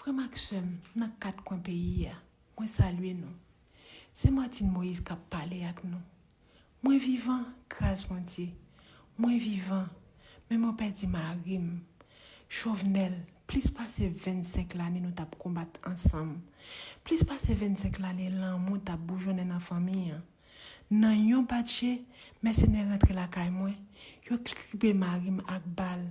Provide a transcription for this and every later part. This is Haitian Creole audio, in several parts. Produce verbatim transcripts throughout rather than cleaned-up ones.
Frè m ak sè m nan kat kwen peyi a, mwen salye nou. Se Martine Moïse k ap pale ak nou. Mwen vivan, gras Bondye. Mwen vivan, men mwen pèdi mari m. Jovenel, plis pase vennsenk lane nou t ap konbat ansanm. Plis pase vennsenk lane lanmou t ap boujonnen nan fanmi an. Nan yon batje, mèsenè rantre lakay mwen, yo kripe mari m ak bal.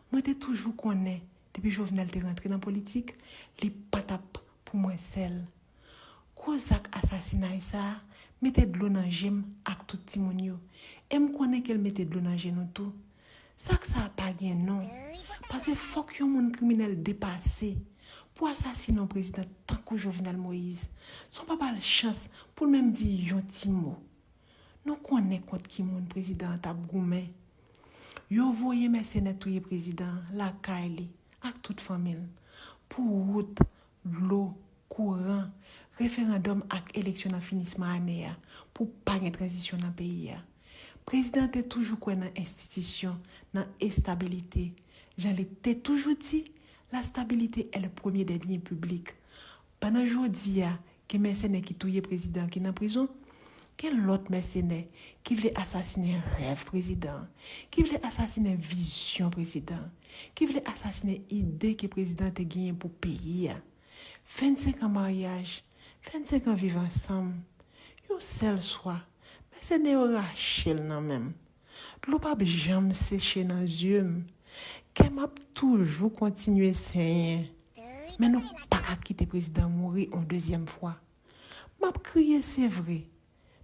Mwen te toujou konnen, depi Jovenel te rantre nan politik, li pa t ap pou mwen sèl. Gwo zak asasinay sa a mete dlo nan je m ak tout timoun yo. E m konnen ke l mete dlo nan je nou tou. Zak sa a pa gen non. Paske fòk yon moun kriminèl depase pou asasine yon prezidan tankou Jovenel Moïse. San w pa ba l chans pou l menm di yon ti mo. Nou konnen kont ki moun prezidan an t ap goumen. Yo voye mèsenè touye prezidan an lakay li ak tout fanmi l. Pou wout, dlo, kouran, referandòm ak eleksyon nan finisman ane a, pou pa gen tranzisyon nan peyi a. Prezidan an te toujou kwè nan enstitisyon, nan estabilite. Jan li te toujou di, la stabilité est le premier des biens publics. Pandan jodi a, gen mèsenè ki touye prezidan ki nan prizon, gen lòt mèsenè ki vle asasinen rèv prezidan, ki vle asasinen vizyon prezidan, ki vle asasinen ide ke prezidan te genyen pou peyi a. Vennsenk an maryaj, vennsenk an viv ansanm, yon sèl swa, mèsenè yo rache l nan men m. Dlo p ap janm seche nan zye m. Kè m ap toujou kontinye senyen. Men nou pa ka kite prezidan mouri yon dezyèm fwa. M ap kriye, se vre.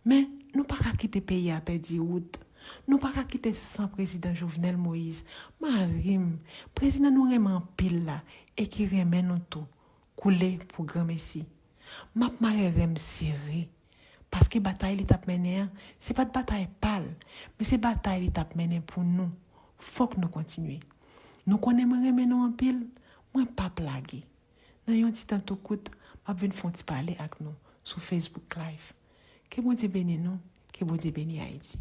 Men nou pa ka kite peyi a pèdi wout. Nou pa ka kite san prezidan Jovenel Moïse, mari m, prezidan nou renmen anpil la e ki renmen nou tou, koule pou granmesi. M ap mare ren m sere. Paske batay li t ap mennen an, se pa t batay pa l, men se batay li t ap mennen pou nou. Fòk nou kontinye. Nou konnen mwen renmen nou anpil, mwen p ap lage. Nan yon ti tan tou kout, m ap vin fè yon ti pale ak nou sou Facebook Live. Ke Bondye beni nou, ke Bondye beni Ayiti.